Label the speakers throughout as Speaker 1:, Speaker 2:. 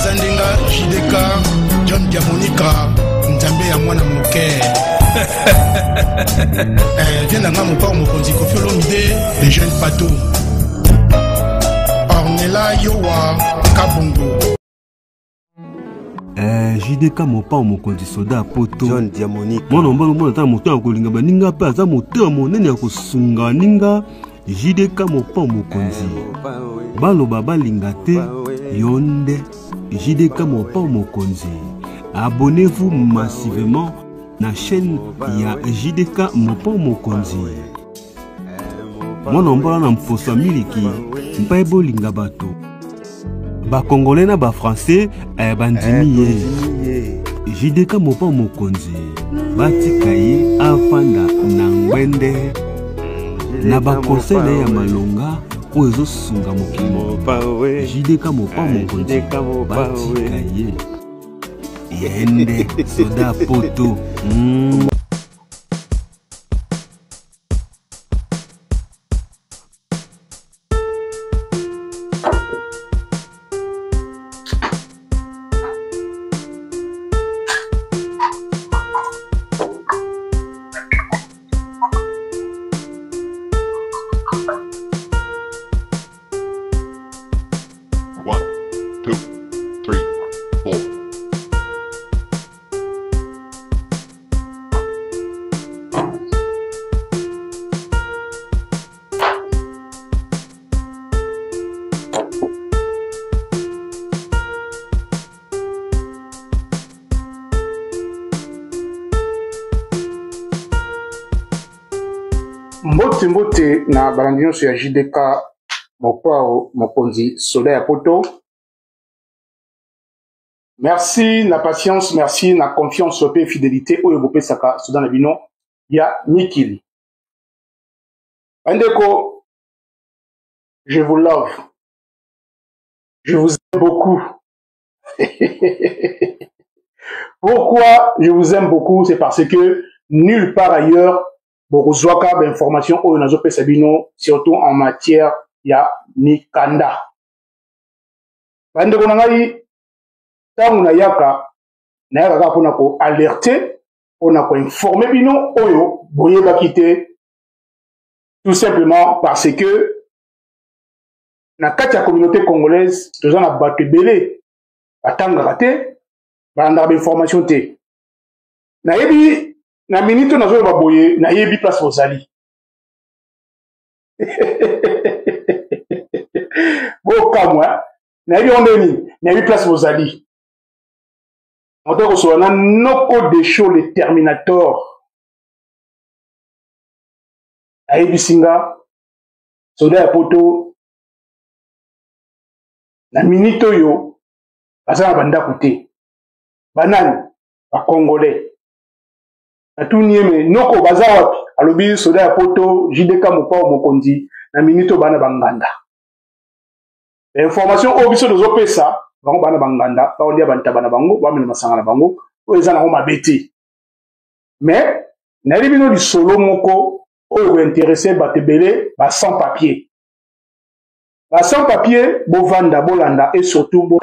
Speaker 1: Eza ndenga JDK John Diamonica Nzambe ya mwana moke. Eh, viens na nga mopao mokonzi Koffi Olomide le jeune Pato. Ornella Yowa Kabongo.
Speaker 2: Eh, JDK mopao mokonzi soda ya poto
Speaker 3: John Diamonique
Speaker 2: mwana mobali omona ata moto ya kolinga baninga mpe aza motema monene ya kosunga baninga JDK mopao mokonzi
Speaker 3: eh,
Speaker 2: baloba balinga te yo nde JDK mopao mokonzi abonnez-vous massivement na chaîne ya JDK mopao mokonzi mwana mbola na mposo ya miliki mpe bolinga bato bakongole na bafrançais eh, bandimi ye
Speaker 3: ye
Speaker 2: jdk mopao mokonzi batika ye afanda na ngwende na bakonseil na ye ya malonga oyo ezosunga mokili
Speaker 3: mopao
Speaker 2: jdk mopao mokonzi
Speaker 3: JDK Mopao,
Speaker 2: batika ye ye nde soda poto mm.
Speaker 4: One, two, three, four.
Speaker 5: Mbote mbote na balandi nyonso ya JDK Mopao mokonzi soda ya poto. Merci na patience, merci na confiance pe fidélité oyo bopesaka soda na bino ya mikili. Bandeko, je vous love. Je vous aime beaucoup. Pourquoi je vous aime beaucoup C'est parce que nulle part ailleurs bokozwaka ba information oyo nazopesa bino surtout en matière ya mikanda. Bandeko na ngai, ntango nayaka nayaka kaka mpona koalerte mpona koinforme bino oyo boyebaki te tout simplement parce que na kati ya communauté congolaise toza na bato ebele batangaka te balandaka bainformation te nayebi na minute oyo nazoloba boye nayebi place bozali bokamwa nayebi yango ndenge nini nayebi place bozali moto akosolola na noko desho le terminator ayebisi nga soda ya poto na minute oyo baza na bandako te banani bacongolais natuni ye me noko baza wapi alobi soda ya poto jdk mopao mokonzi na minute oyo bana banganda information oyo biso tozopesa bango bana banganda baolia bantaba na bango bamela masanga na bango oyo eza nango mabe te mais nayebi bino lisolo moko oyo kointeresse bato ebele ba sans papier ba sans papier bovanda bolanda et surtout bo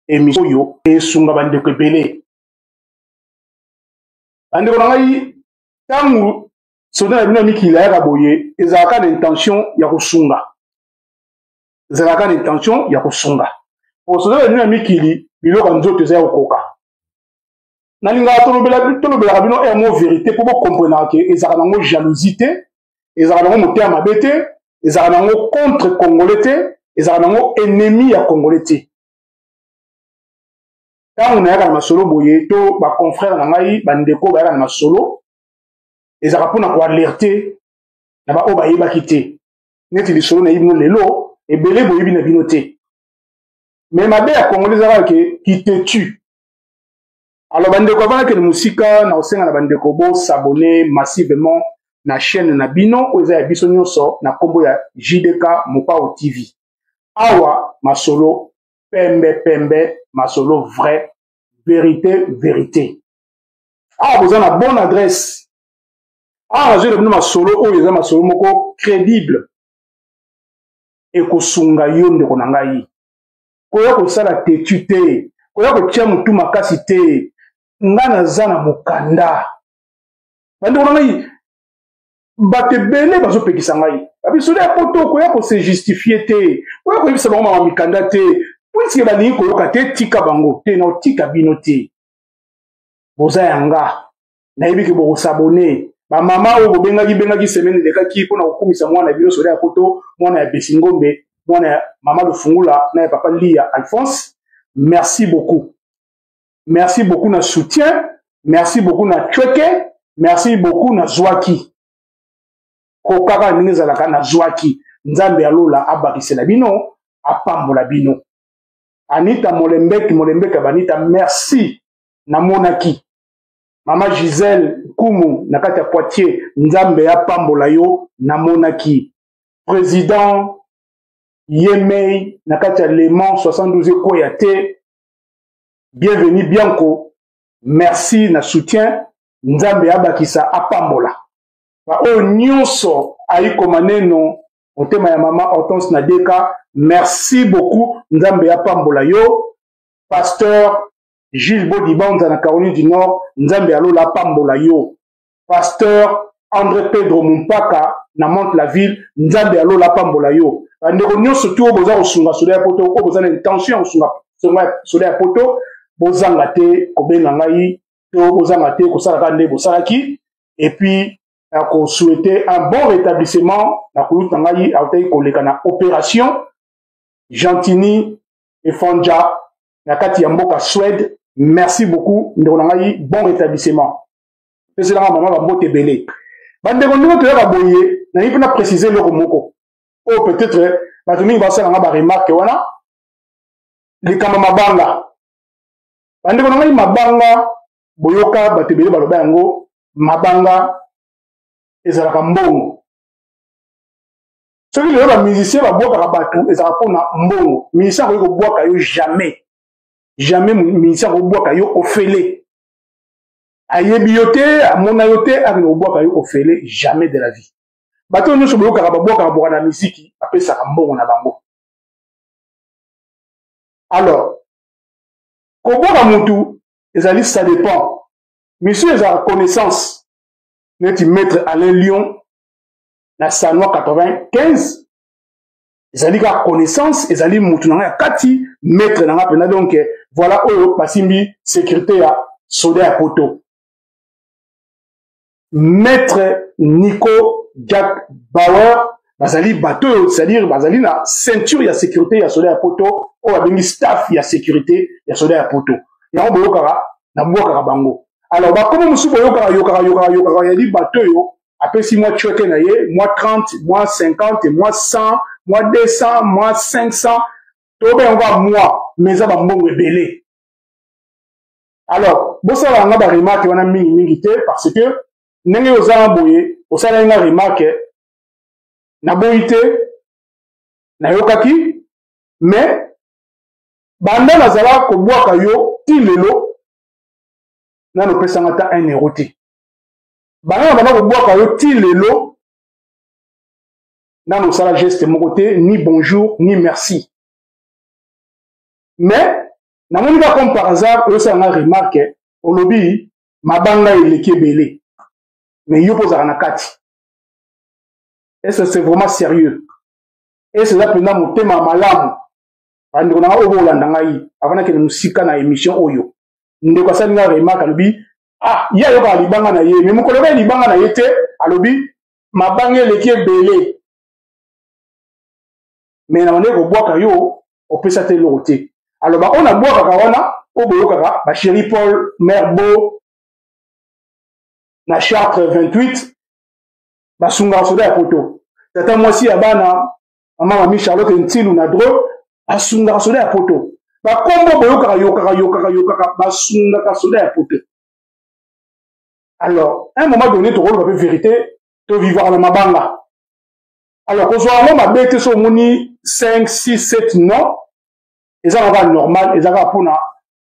Speaker 5: émission oyo esunga bandeko ebele bandeko na ngai ntango soda na bino ya mikili ayaka boye ezalaka na intention ya kosunga ezalaka na intention ya kosunga po soda na bino ya mikili biloko ya nzoto eza ya kokoka nalingaka tolobelaka bino air mo verité mpo bokomprenaka ke ezalaka nango jalousie te ezalaka nango motema mabe te ezalaka nango contre congolais te ezalaka nango ennemi ya congolais te ntango nayaka na masolo boye to baconfrère na ngai bandeko bayaka na masolo ezalaka mpona koalerte na baoyo bayebaki te neti lisolo nayebi bino lelo ebele boyebi na bino te me mabe ya congolais ezalaka ke qui te tue alors bandeko avant nakende mosika na kosenga na bandeko bosabone massivement na chaîne na bino oyo eza ya biso nyonso na nkombo ya jdk mopao tv awa masolo pembe pembe masolo vrai verite verite awa boza na bonne adresse awa nazwi na bino masolo oyo eza masolo moko crédible ekosunga yo ndeko na ngai. Koya kosala tetu te, koya kotia motu makasi te. Nga naza na mokanda. Bandeko na ngai, bato ebele bazopekisa ngai babisoda ya poto koya kose justifie te, koya koyebisa bango mama mikanda te, puiske balingi koyoka te. Tika bango te, naotika bino te, boza ya nga. Nayebi ke bokosabone. Bamama oyo bobengaki bengaki semaine elekaki mpo na kokumisa mwana ya bino soda ya poto, mwana ya Besi Ngombe, mwana ya mama Lufungula na ya papa Lia Alphonse, merci beaucoup, merci beaucoup na soutien, merci beaucoup na chweke, merci beaucoup na zwaki kokaka ndenge ezalaka na zwaki. Nzambe ya lola abakisela bino, apambola bino. Anita Molembeki, Molembeki ya Banita, merci. Namonaki mama Gisèle Nkumu na kati ya Poitiers, Nzambe apambola yo. Namonaki président Yemei na kati ya Le Mans 72 ekweya te. Bienvenue Bianco, merci na soutien. Nzambe abakisa, apambola baoyo nyonso. Aiko Maneno, motema ya mama Hortense na Deka, merci beaucoup, Nzambe apambola yo. Pasteur Gilles Bodibanza na Caroline du Nord, Nzambe alola apambola yo. Pasteur André Pedro Mumpaka na Mantes-la-Ville, Nzambe alola apambola yo. Bandeko nyonso tu oyo boza kosunga soda ya poto, oyo boza na intention ya kosunga soda ya poto, bozanga te kobenga ngai to bozanga te kosala kaka nde bosalaki. Et puis nakosouhaite un bon rétablissement na kulutu na ngai autaki koleka na opération, Gentini Efanja na kati ya mboka Suède. Merci beaucoup ndeko na ngai, bon rétablissement. Peselanga mama bambote ebele. Bandeko, ndenge toyaka boye, nayebi mpe na précise eloko moko oyo peut-être bato mingi basala nga baremarke wana, likambo mabanga. Bandeko na ngai, mabanga, boyoka bato ebele baloba yango, mabanga ezalaka mbongo. Soki lelo bamusicien babwakaka bato, ezalaka mpona mbongo. Musicien akoki kobwaka yo jamais, jamais. Musicien akobwaka yo ofele, ayebi yo te, amona yo te, akende kobwaka yo ofele? Jamais de la vie. Bato oyo nyonso boyokaka babwakaka bwaka na miziki, bapesaka mbongo na bango. Alors kobwaka mutu ezali, ça dépend. Misusu ezalaka connaissance, neti maître Alain Lion na Sanwa 95, ezali kaka connaissance, ezali mutu na ngai ya kati, maître na ngai mpenza. Donc voilà, oyo basimbi sécurité ya soda ya poto, maître Nico Jack Bauer, bazali bato oyo, c'est-à-dire bazali na ceinture ya sécurité ya soda ya poto, oyo babengi staff ya sécurité ya soda ya poto. Yango boyokaka nabwakaka bango. Alors bakomo mosusu boyokaka yokaka yokaka yokaka, yali bato oyo apesi mwa chweke na ye, mwa 30, mwa 50, mwa 100, mwa 200, mwa 500, tobenga kaka mwa, mais eza bambongo ebele. Alors bosala yanga baremarke wana mingimingi te, parce que ndenge oza boye, osalaki nga remarke, naboyi te, nayokaki, mais banda nazala kobwaka yo ti lelo, nano opesanga ata 1 euro te. Banda na banda kobwaka yo ti lelo, nano osala geste moko te, ni bonjour ni merci. Mais namoni kaka comme par hasard oyosala nga remarque, olobi mabanga eleki ebele, mais yo mpo ozalaka na kati. Est-ce que c'est vraiment sérieux? Est-ce eza mpenza motema malamu? Bandeko na nga oyo bolanda ngai, avant nakende mosika na émission oyo, ndeko asali nga remarque, alobi ah, ye ayokaka libanga na ye, mais mokolo oyo libanga na ye te, alobi mabanga eleki ebele, mais na bandeki kobwaka yo, opesa te eloko te. Aloba oyo nabwakaka wana, oyo boyokaka basheri Paul Merbo na Chartre 28, basungaka soda ya poto. Tata mwasi ya bana, mama mami Charlotte Ntilu na Dreux, basungaka soda ya poto. Bakombo boyokaka yokaka yokaka yokaka, basungaka soda ya poto. Alors un moment donné tokoloba mpe vérité, tovivaka na mabanga. Alors kozwa yango mabe te. So omoni 5, 6, 7, non, eza kaka normal, eza kaka mpona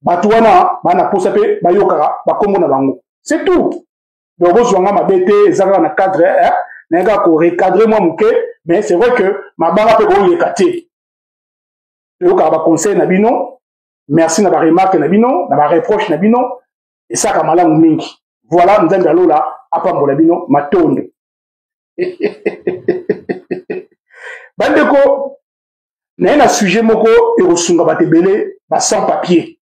Speaker 5: bato wana bana posa mpe bayokaka bakombo na bango, c'est tout. Donc bozwa nga mabe te, eza kaka na cadre, eh, naye kaka korecadre mwa moke. Mais c'est vrai que mabanga mpe koleka te. Toyokaka baconseil na bino. Merci na baremarque na bino, na bareproche na bino, esaka malamu mingi. Voilà, Nzambe alola apambola bino. Matondo bandeko. Naye na sujet moko ekosunga bato ebele, ba sans papier.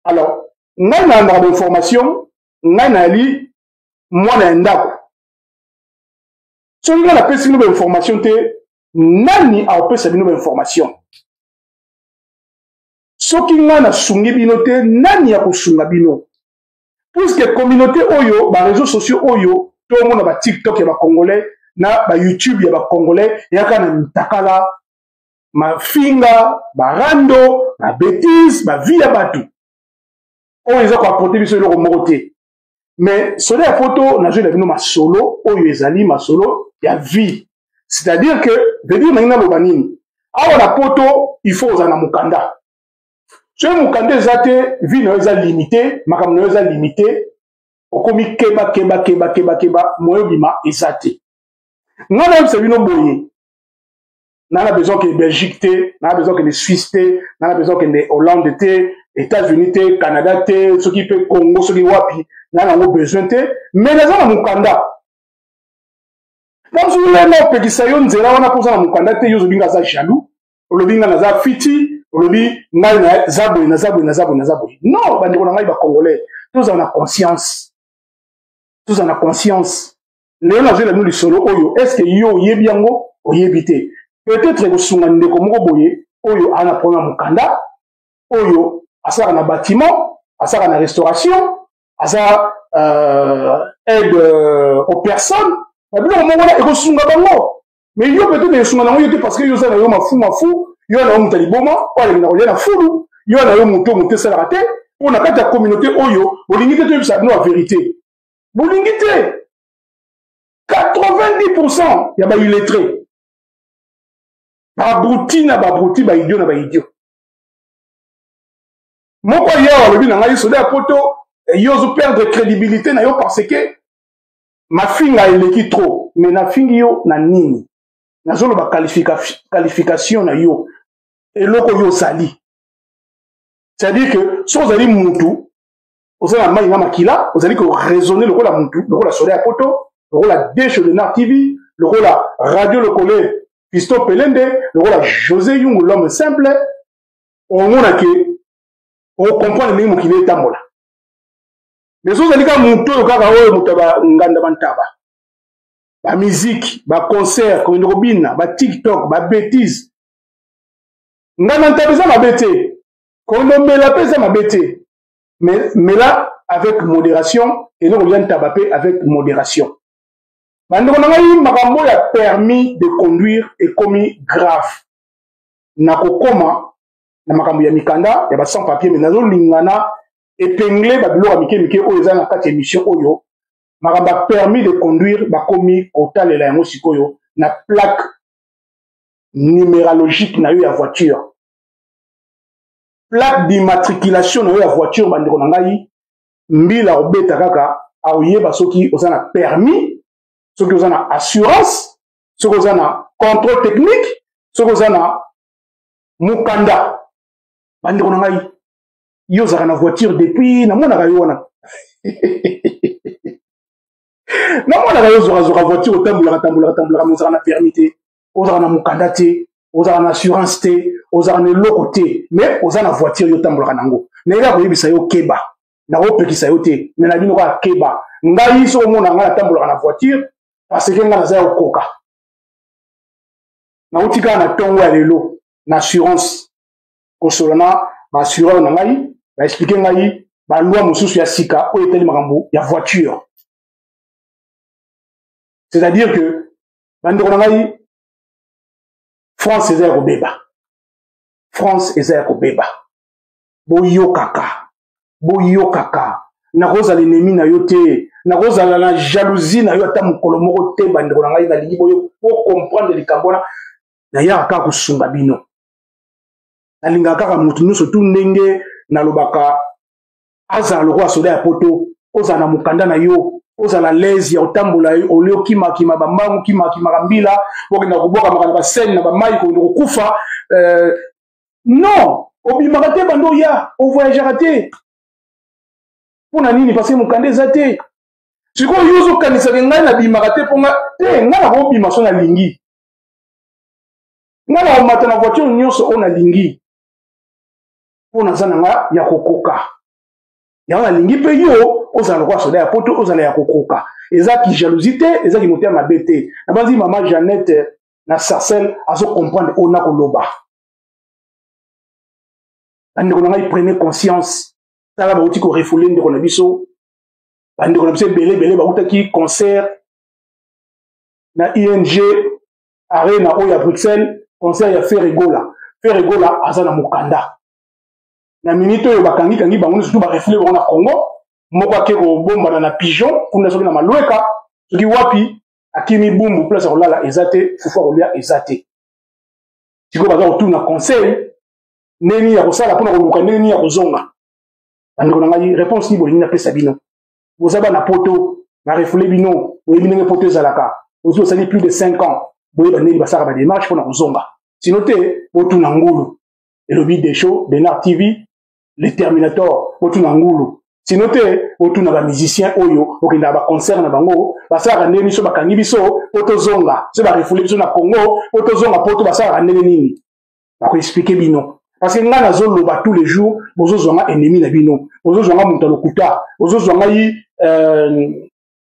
Speaker 5: Alors ngai nalandaka bainformation, ngai nayali mwana ya ndako. Soki ngai napesi bino bainformation te, nani akopesa bino bainformation? Soki ngai nasungi bino te, nani akosunga bino? Puisque communauté oyo, bareseau sociaux oyo tomona, ba TikTok ya bacongolais na bayoutube ya bacongolais, eyaka na mitakala, mafinga, barando, babétise, bavie ya bato oyo eza koapporter biso eloko moko te. Mais solo ya poto, nazwela bino masolo oyo ezali masolo ya vie. C'est-à-dire que, veut dire, nangi naloba nini? Awa na poto, il faut ozala na mokanda. Soki mokanda eza te, vie na yo eza limité, makambo na yo eza limité. Okomi keba, keba, keba, keba, keba, moyo obima eza te. Ngai nayebisa bino boye, naa na besoin kende Belgique te, naa na besoin kende Suisse te, naa na besoin kende Hollande te, États-Unis te, Canada te, soki mpe Congo, soki wapi, naa nango besoin te. Mais naza na mokanda. Mosusu lelo opekisa yo nzela wana mpo oza na mokanda te, yo ozobinga aza jaloux, olobi ngai naza fiti, olobi ngai naza boye, naza boye, naza boye, naza boye. Non, bandeko na ngai bacongolais, tozala na conscience, tozala na conscience. Lelo nazwela bino lisolo oyo, est-ce yo oyebi yango? Oyebi te. Peut-être ekosunga ndeko moko boye oyo aza na problème ya mokanda, oyo asalaka na bâtiment, asalaka na restauration, aza aide aux personnes, babiloko moko wana ekosunga bango. Mais yo, peut-être esunga nango yo te, parce que yo oza na yo mafu mafu, yo na yo moto ya liboma oyo alingi na kolia na fulu, yo na yo moto moto esalaka te. Mpo na kati ya communauté oyo, bolingi te toyebisa bino ya vérité, bolingi te. 90% ya baillettré, baabruti na baabruti, baidiot na baidiot. Moko yawa alobi na ngai: "Soda ya poto, yo ozoperdre crédibilité na yo parce que mafinga eleki trop." Mais nafingi yo na nini? Nazoloba qualification na yo, eloko oyo ozali. C'est-à-dire que soki ozali mutu oza na mai na makila, ozali koraisonner lokola mutu, lokola soda ya poto, lokola Desho Lenar TV, lokola Radio Lokole Fisto Pelende, lokola José Yungu l'homme simple, omona ke okomprendre ndenge mokili etambola. Mais soki ozali kaka motu oyo, kaka oyo moto ya banganda, bantaba, bamiziki, baconcert, kokende kobina, batiktok, babétise, nganda ntaba eza mabe te, kondomela mpe eza mabe te, mais mela avec modération, kende kolia ntaba mpe avec modération. Bandeko na ngai, makambo ya permis de conduire ekomi grave. Nakokoma na makambo ya mikanda ya ba sans papier, mais nazolinga na épingle babiloko ya mike mike oyo eza na kati ya émission oyo. Makambo ya permis de conduire, bakomi kotalela yango sikoyo na plaque numérologique na yo ya voiture, plaque d'immatriculation na yo ya voiture. Bandeko na ngai, mbila obeta kaka, akoyeba soki oza na permis, soki oza na assurance, soki oza na contrôle technique, soki oza na mokanda. Bandeko na ngai, yo ozalaka na voiture depuis, namonaka yo wana, namonaka yo ozwakazwaka voiture, otambolaka, tambolaka, tambolaka, mais ozalaka na permis te, ozalaka na mokanda te, ozalaka na assurance te, ozalaka na eloko te, mais oza na voiture, yo otambolaka nango. Nayeka koyebisa yo, keba. Nakopekisa yo te, mais na bino kaka keba. Ngai soki omona ngai natambolaka na voiture, parce que ngai naza ya kokoka. Nauti kaka na ntongo ya lelo na assurance, kosolola na baassureur na ngai, baexpliquer ngai baloi mosusu ya sika oyo etali makambo ya voiture. C'est-à-dire que, bandeko na ngai, France eza ya kobeba, France eza ya kobeba. Boyokaka, boyokaka. Nakozala ennemi na yo te, nakozala na jalousie na yo ata mokolo moko te. Bandeko na ngai, nalingi boyo bocomprendre likambo wana. Nayaka kaka kosunga bino. Nalingaka kaka motu nyonso tu, ndenge nalobaka, azala lokola soda ya poto, ozala na mokanda na yo. Ozala l'aise ya kotambola, olie okimakima bambangu, okimakimaka mbila, okenda kobwakamaka na basene na bamai, kokende kokufa. Non, obimaka te bando oya, ovoyageaka te. Mpo na nini? Parce que mokanda eza te. Sikoyo yo ozokanisaka ngai nabimaka te mpo nga te, ngai nakobima so nalingi, ngai nakomata na voiture nyonso oyo nalingi, mpo naza na nga ya kokoka. Yango nalingi mpe yo ozala lokola soda ya poto, ozala ya kokoka. Eza ki jalousie te, eza ki motema mabe te. Nabanzi mama Jeannette na Sarcelles azo comprendre oyo nakoloba. Bandeko na ngai, prenez conscience. Tala, bauti korefoule ndeko na biso, bandeko na biso ebele ebele bautaki concert na ING Arena oyo ya Bruxelles, concert ya Ferre Gola. Ferre Gola aza na mokanda. Na minute oyo bakangi-kangi bango nyonso, surtout barefule bango na Congo. Moko ake kobombana na pigeon kuna, soki na Malweka, soki wapi, akimi Bumbu, place ya kolala eza te, fufu ya kolia eza te. Sikoyo baza kotuna conseil ndenge nini ya kosala mpona koluka ndenge nini ya kozonga. Bandeko na ngai, réponse nini bolingi napesa bino? Boza bana poto, barefule bino, boyebi ndenge poto ezalaka. Ozwi osali plus de 5 ans, boyeba ndenge basalaka badémarche mpona kozonga. Sino te, botuna ngulu. Elobi Desho Denard TV, le Terminator. Botuna ngulu. Sino te, botuna bamusicien oyo okendaka baconcert na bango, basalaka ndenge biso bakangi biso po tozonga, so barefule biso na Congo po tozonga poto, basalaka ndenge nini? Bakoexplike bino. Parce que ngai nazoloba tous les jours, bozozwa nga ennemi na bino, bozozwa nga moto ya lokuta, bozozwa ngai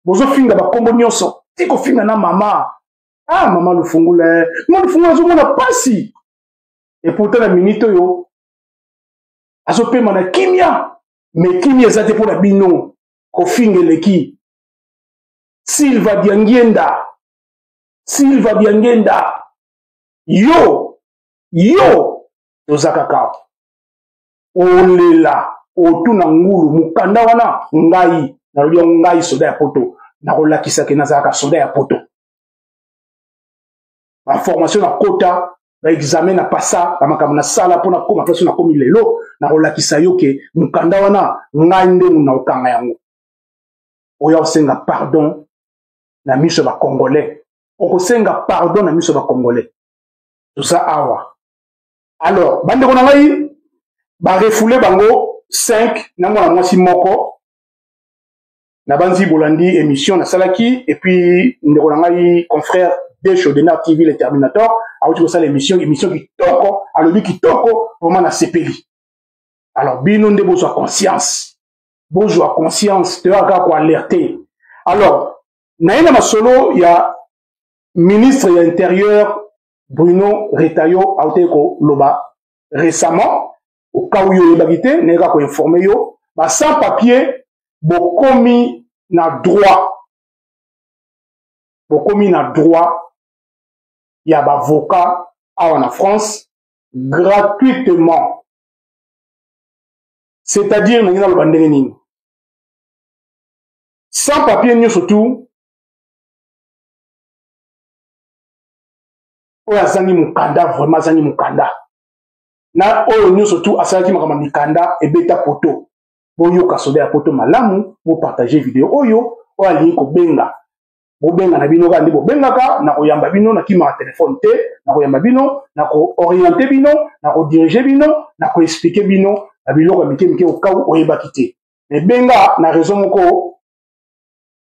Speaker 5: bozofinga bakombo nyonso, ti kofinga na mama. Ah, mama Lufungula, mama Lufungula azomona pasi. Et pourtant na minute oyo azopema na kimia, mais kimia eza te mpo na bino. Kofinga eleki. Silva Diangienda, Silva Diangienda, yo yo toza kaka olela, otuna ngulu. Mokanda wana ngai nalobi yango, ngai soda ya poto, nakolakisa ke nazalaka soda ya poto. Baformation na kota, baexamen na pasa, bamakambo nasala mpo nakoma place nakomi lelo, nakolakisa yo ke mokanda wana ngai nde nakokanga yango. Oya osenga pardon na miso ya bacongolais, okosenga pardon na miso ya bacongolais. Toza awa. Alors bandeko na ngai, barefoule bango 5 na mwana mwasi moko. Nabanzi bolandi émission nasalaki. Et puis ndeko na ngai, confrère Desho Denar TV, le Terminator, awuti kosala émission, émission kitoko, alobi kitoko vraiment, nasepeli. Alors bino nde bozwa conscience, bozwa conscience, toyaka kaka koalerte. Alors naye na masolo ya ministre ya intérieur Bruno Retailleau, awutaki koloba récemment. Okau yo oyebaki te, naye kaka koinforme yo, ba sans papier bokomi na droit, bokomi na droit ya bavocat awa na France gratuitement. C'est-à-dire, ndenge naloba ndenge nini, sans papier nyonso tu oyo azangi mokanda, vraiment azangi mokanda, na oyo nyonso tu asalaki makambo ya mikanda ebeta poto. Boyoka soda ya poto malamu, bopartage video oyo. Oyo alingi kobenga, bobenga na bino kaka nde bobengaka, nakoyamba bino, nakimaka telefone te, nakoyamba bino, nakooriente bino, nakodirige bino, nakoexplike bino na biloko ya mike mike okau oyebaki te. Me benga na raison moko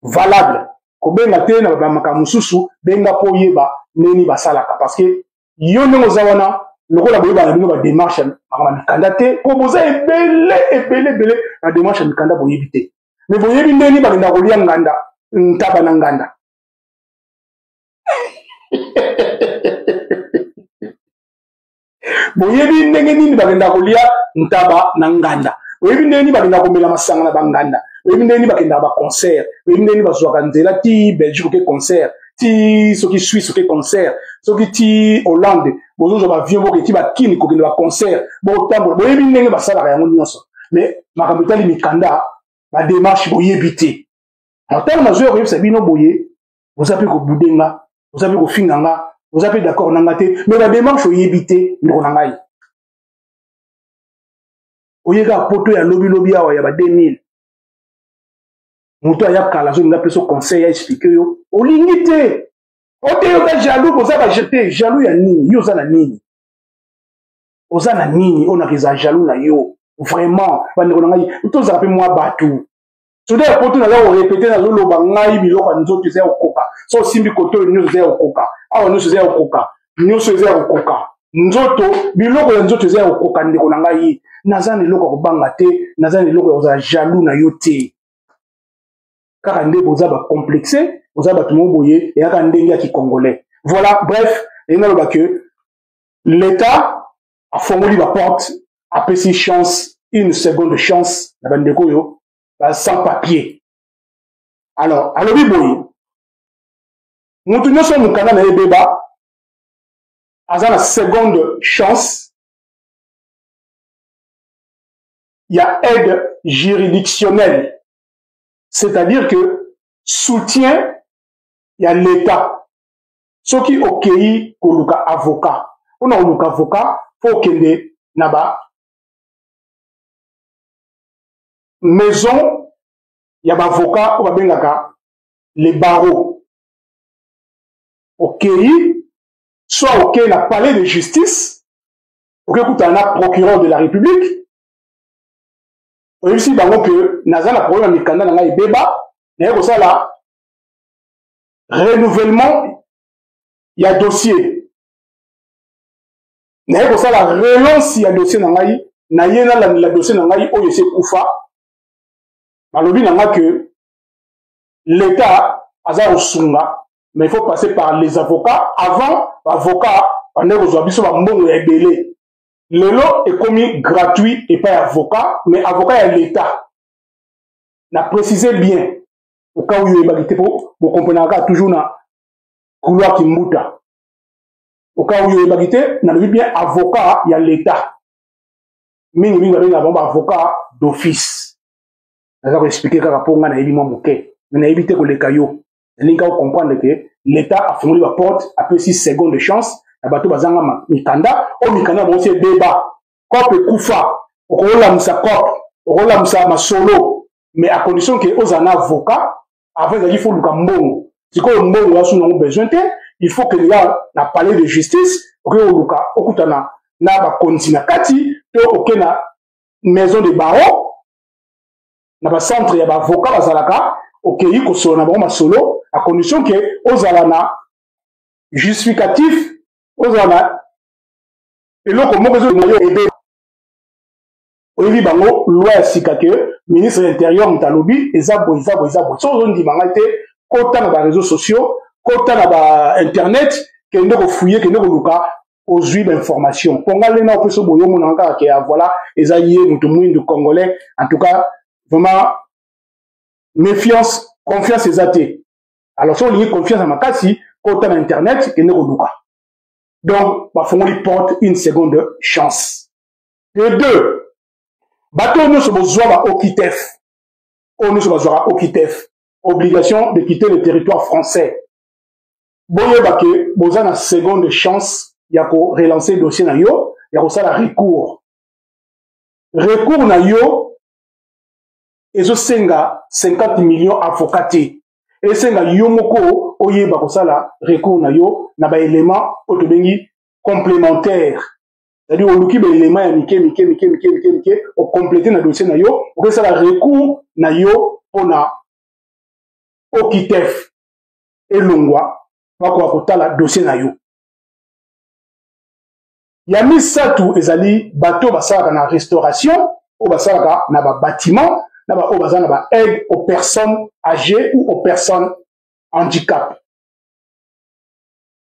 Speaker 5: valable, kobenga te na bamakambo mosusu, benga mpo oyeba ndenge basalaka. Parce que yo ndenge oza wana, lokola boyeba na bino bademarche ya makambo ya mikanda te, mpo boza ebele ebele ebele na demarche ya mikanda boyebi te, me boyebi ndenge bakenda kolia nganda, ntaba na nganda. Boyebi ndenge nini bakenda kolia ntaba na nganda, boyebi ndenge nini bakenda komela masanga na banganda, boyebi ndenge nini bakendaka baconcert, boyebi ndenge nini bazwaka nzela ti Belgique oke concert, ti soki Suisse oke concert, soki ti Hollande bozozwa bavion, boke ti bakini kokende baconcert, bokotambola, boyebi ndenge basalaka yango nyonso. Mais makambo etali mikanda, bademarche, boyebi te. Ntango nazwi ya koyebisa bino boye, boza mpe kobude nga, boza mpe kofinga nga, boza mpe d'accord na nga te, mais bademarche oyebi te. Ndeko na ngai, oyeka poto ya lobilobi awa ya ba 2000. Moto aya kala azolinga apesa conseil ya explike yo, olingi te. Ote yo oza jaloux, boza ba te jaloux ya nini? Yo oza na nini? Oza na nini oyo nakeza jaloux na yo? Vraiment, bandeko na ngai, tozala mpe mwa bato. Soda ya poto, naza korepete, nazoloba ngai biloko ya nzoto eza ya kokoka. So osimbi kote oyo, nyonso eza ya kokoka. Awa nyonso eza ya kokoka, nyonso eza ya kokoka. Nzoto, biloko ya nzoto eza ya kokoka. Ndeko na ngai, naza na eloko ya kobanga te, naza na eloko ya kozala jaloux na yo te. Kaka nde boza bacomplexe, boza bato moko boye, eyaka ndenge ya kicongolais. Voilà, bref, elingi naloba ke l'État afongoli baporte, apesi chance, une seconde chance na bandeko oyo ba sans papier. Alors alobi boye, moto nyonso mokanda na ye ebeba aza na seconde chance ya aide juridictionnelle, c'est-à-dire que soutien ya l'État. Soki okei koluka avocat, mpona koluka avocat mpo okende na ba maison ya baavocat oyo babengaka le barreau, okei soit okei na palais de justice, okei kutana na procureur de la République, oyebisi bango ke naza na problème ya mikanda na ngai ebeba, naye kosala renouvellement ya dossier, naye kosala relance ya dossier na ngai, naye nalandela dossier na ngai oyo esi ekufa. Balobi na nga ke l'État aza kosunga, mais il faut passer par les avocats. Avant, baavocat bandaki kozwa biso bambongo ya ebele. Lelo ekomi gratuit epai ya avocat, mais avocat ya l'État. Na précise bien au cas où oyebaki te, mpo bokomprenaka kaka toujours na couloir kimbuta. Au cas où oyebaki te, nalobi bien avocat ya l'État. Mingimingi babengaka bango baavocat d'office. Naza koexplike kaka mpo ngai nayebi mwa moke, me nayebi te koleka yo. Nalingi kaka comprendre ke l'État afungoli baporte, apesi seconde chance na bato bazanga mikanda, oyo mikanda bango si ebeba, cope ekufa. Okolamusa cope, okolamusa masolo, mais à condition ke ozala na avocat. Avant ezalaki faut luka mbongo, sikoyo mbongo yasu nango besoin te. Il faut kende ya na palais de justice, okoki koluka okutana na bakonzi na kati, to oke na maison de barreau, na bacentre ya baavocat bazalaka, okei kosolola na bango masolo, à condition ke ozala na justificatif, ozala na eloko moko ezoyo ebe. Oyebi bango loi ya sika ke ministre ya intérieur moto alobi eza boye, eza boye, eza boye. Soki ozondima ngai te, kota na bareseau sociaux, kota na ba internet, kende kofuye, kende koluka, ozwi bainformation. Mpo ngai lena opesa boye, omonaka kaka ke voilà, eza ye moto mwindu congolais. En tout cas, vraiment, méfiance, confiance eza te. Alors soki olingi confiance ya makasi, kota na internet, kende koluka. Donc bafongoli porte, une seconde chance. De deux, bato oyo nyonso bozwa ba OQTF, oyo nyonso bazwaka OQTF, obligation de quitter le territoire français, boyeba ke boza na seconde chance ya korelancer dossier na yo, ya kosala recours. Recours na yo ezosenga 50 millions avocat te, esenga yo moko oyeba kosala recours na yo na baélément oyo tobengi complémentaire, c'est-à-dire oluki baélément ya mike mike mike mike mike mike, okomplete na dossier na yo, okosala recours na yo mpona OQTF elongwa, bakoka kotala dossier na yo. Ya misato ezali bato basalaka na restauration, oyo basalaka na babatiment, na baoyo baza na ba aide aux personnes âgées ou aux personnes handicap.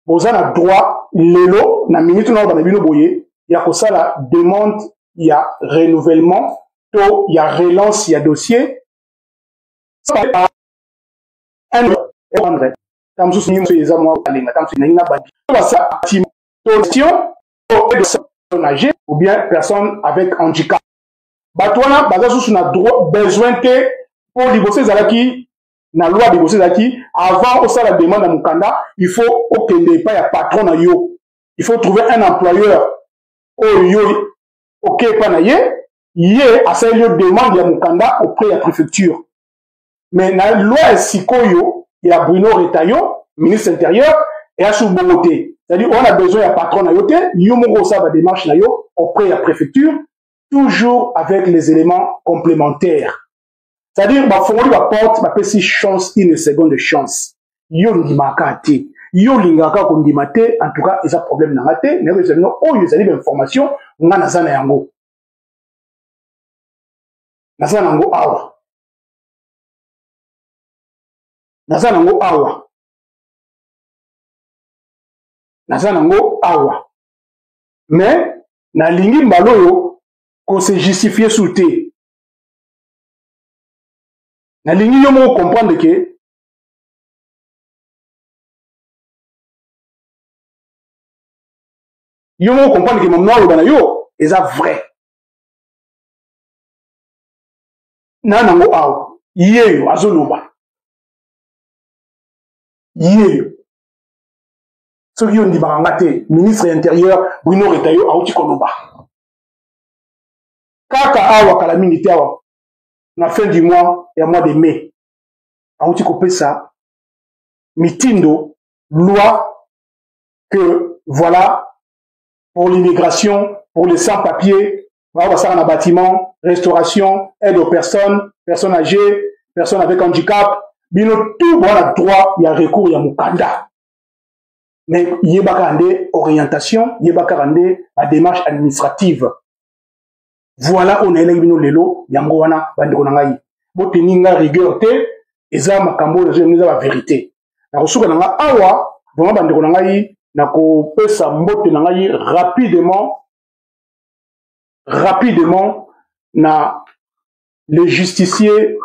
Speaker 5: Boza na droit lelo na minute na bana bino boye ya kosala demande ya renouvellement to ya relance ya dossier. Ta mosusu eza mwa alenga, ta mosusu na ba âgé ou bien personne avec handicap. Bato wana baza susu na droit besoin te, mpo liboso ezalaki na loi, liboso ezalaki avant osala demande ya mokanda, il faut okende epai ya patron na yo, il faut trouver un employeur oyo yo oke epai na ye, ye asaleli yo demande ya mokanda auprès ya préfecture. Mais na loi ya sikoyo ya Bruno Retailleau, ministre intérieur, eya su bongo te. C'est-à-dire on a besoin ya patron na yo te, yo moko osala ba démarche na yo auprès ya préfecture, toujours avec les éléments complémentaires. C'est-à-dire bafongoli ba porte, bapesi chance, une seconde chance. Yo ndimaka te, yo olingaka kondima te, en tout cas eza problème na nga te. Nayoki bino oyo ezali ba information nga naza na yango, naza na yango awa, naza nango awa, naza nango awa. Mais nalingi mbala oyo kose justifier su te. Nalingi yo moko comprendre ke yo moko comprendre ke mamno aloba na yo eza vrai. Na nango awa, yeyo azoloba, yeyo. Soki yo ndimaka nga te, ministre ya intérieur Bruno Retailleau auti koloba kaka awa kala mingi te awa na fin du mois ya mois de mai, auti kopesa mitindo, loi que voilà, pour l'immigration, pour les sans-papiers, bao basala na bâtiment, restauration, aide aux personnes, personnes âgées, personnes avec handicap, bino tout bona droit ya recours ya mokanda. Mais yebaka nde orientation, yebaka nde ba démarche administrative. Voilà oyo nayelaki bino lelo yango wana. Bandeko na ngai, boteni nga rigueur te, eza makambo oyo nazoyeba, eza ba vérité. Nakosuka na nga awa vraiment. Bandeko na ngai, nakopesa mbote na ngai rapidement rapidement na le justicier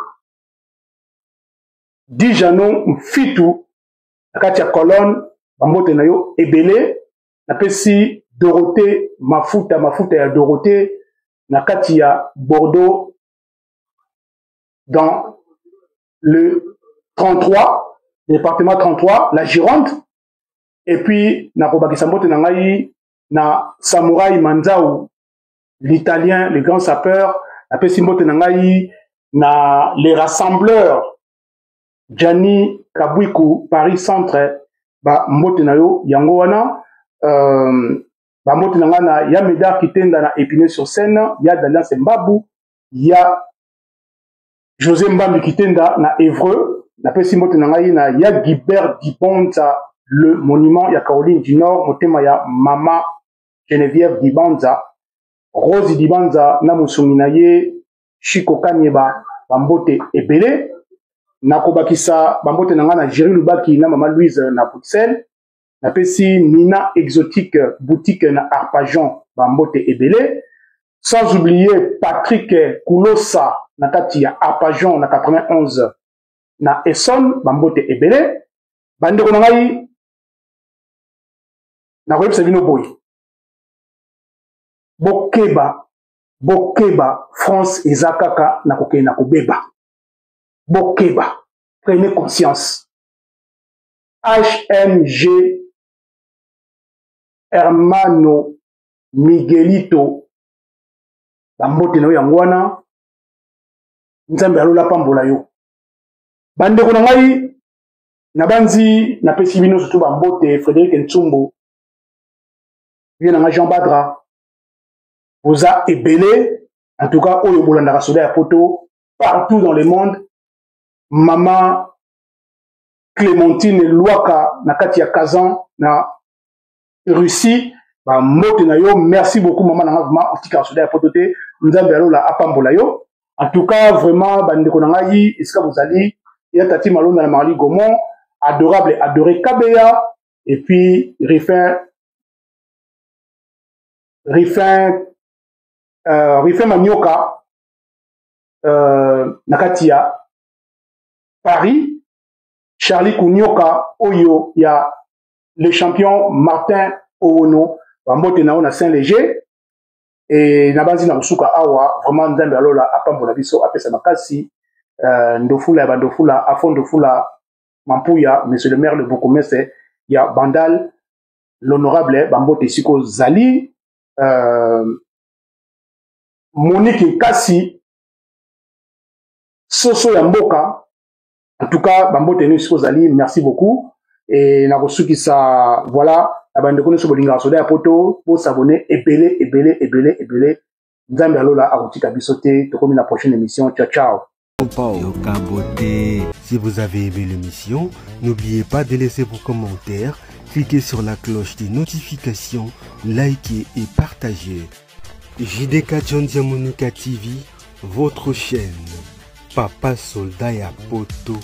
Speaker 5: Dijano Mfitu na kati ya colonne, bambote na yo ebele. Napesi Dorothée Mafuta, Mafuta ya Dorothée na kati ya Bordeaux dans le 33, département 33, la Gironde. Et puis nakobakisa mbote na ngai na Samurai Manzau, l'italien, le grand sapeur. Napesi mbote na ngai na les rassembleurs Gianni Kabwiku, Paris Centre, ba mbote na yo yango wana. Ba mbote na ngai na ya Medar Kitenda na Épinay-sur-Seine, ya Daliance Mbabu, ya José Mbambi Kitenda na Évreux. Napesi mbote na ngai na ya Guibert Dibonza, le monument ya Caroline du Nord, motema ya mama Geneviève Dibanza, Rose Dibanza na mosungi na ye Chico Kanyeba, bambote ebele. Nakobakisa bambote na ngai na Jerry Lubaki na mama Louise na Bruxelles. Napesi Nina Exotique Boutique na Arpajon bambote ebele, sans oublier Patrick Kulosa na kati ya Arpajon na 91 na Essonne, bambote ebele. Bandeko na ngai, nakoyebisa bino boye: bokeba, bokeba, France eza kaka na kokende na kobeba. Bokeba, prenez conscience. HMG Hermano Miguelito, bambote na yo yango wana. Nzambe alola pambola yo. Bandeko na ngai, nabanzi napesi bino surtout bambote. Frédéric Ntsumbu, ye na ngai Jean Badra, boza ebele en tout cas oyo bolandaka soda ya poto partout dans le monde. Mama Clémentine Lwaka na kati ya Kazan na Russie, bambote na yo. Merci beaucoup mama na nga, vraiment otikaka soda ya poto te. Nzambe alola apambola yo. En tout cas vraiment, bandeko na ngai, esika bozali, ya Tati Malonda na Marli Gomon, adorable adoré Kabeya, et puis Rifin, Rifin, Rifin Manioka na kati ya Paris, Charlie Kunioka oyo ya le champion Martin Owono, bambote na yo na Saint-Léger. E nabanzi na kosuka awa vraiment. Nzambe alola apambola biso, apesa makasi. Ndofula ya bandofula, afo ndofula Mampuya, monsieur le maire, le bourgmestre ya Bandal, l'honorable, bambote esika ozali. Monique Nkasi, soso ya mboka. En tout cas, bambote nionso esika ozali, merci beaucoup. Et nakosukisa, voilà, na bandeko nionso bolingaka soda ya poto, bo s'abonner ebele ebele ebele ebele. Nzambe ya lola akotika biso te. Tokomi na prochaine émission. Ciao ciao.
Speaker 2: Yoka beauté. Si vous avez aimé l'émission, n'oubliez pas de laisser vos commentaires, cliquez sur la cloche des notifications, likez et partagez. JDK John Diamonica TV, votre chaîne. Papa soldat ya poto.